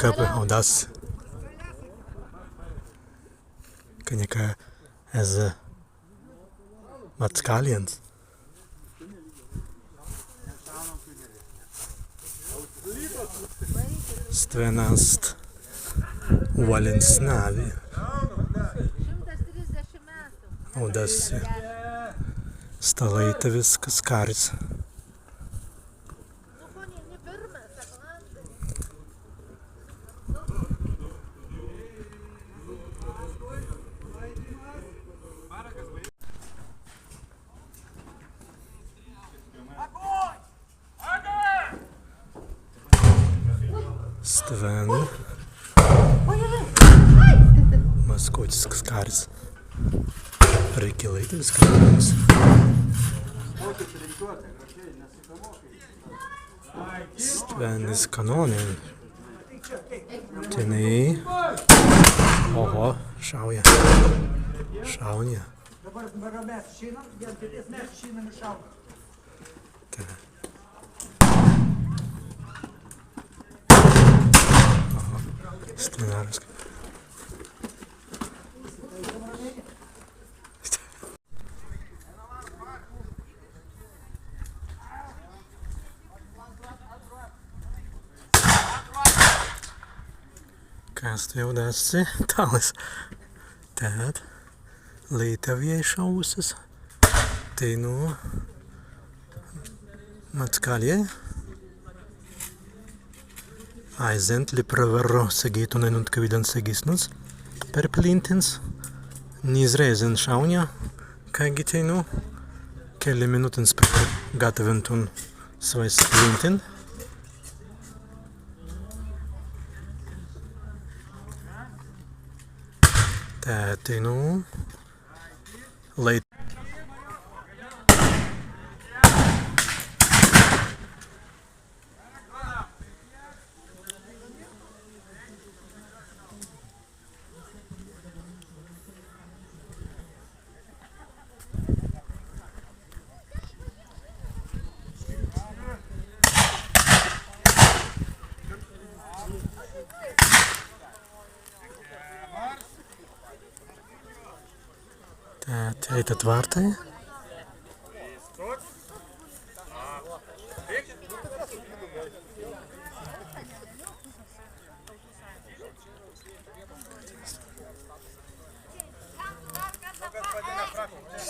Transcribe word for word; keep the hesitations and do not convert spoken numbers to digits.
Audas. Ka nika ezze Matskalins. Stwen ast walīns nawwi. Audas sta leītawisks karris. Stwen maskōtisks karris. Prikilaitis karris. Stwen iz kanōnin. Tenēi. Oho, šauja. Šaunja. Tenēi. Oho. Stwen arms. Kas stwi audas si tālis? Tēt, leītawjai šāusis. Teinū Matskaljai. Aizendi prawerru segītun ainuntkawīdan segīsnuns perplīntins. Ni iz rēizan šaunja, kāigi teinū kelli minūtins pergatawintun swāise plīntin. Tēt, teinū. Leit. Tēt, tēt, tēt wārtai.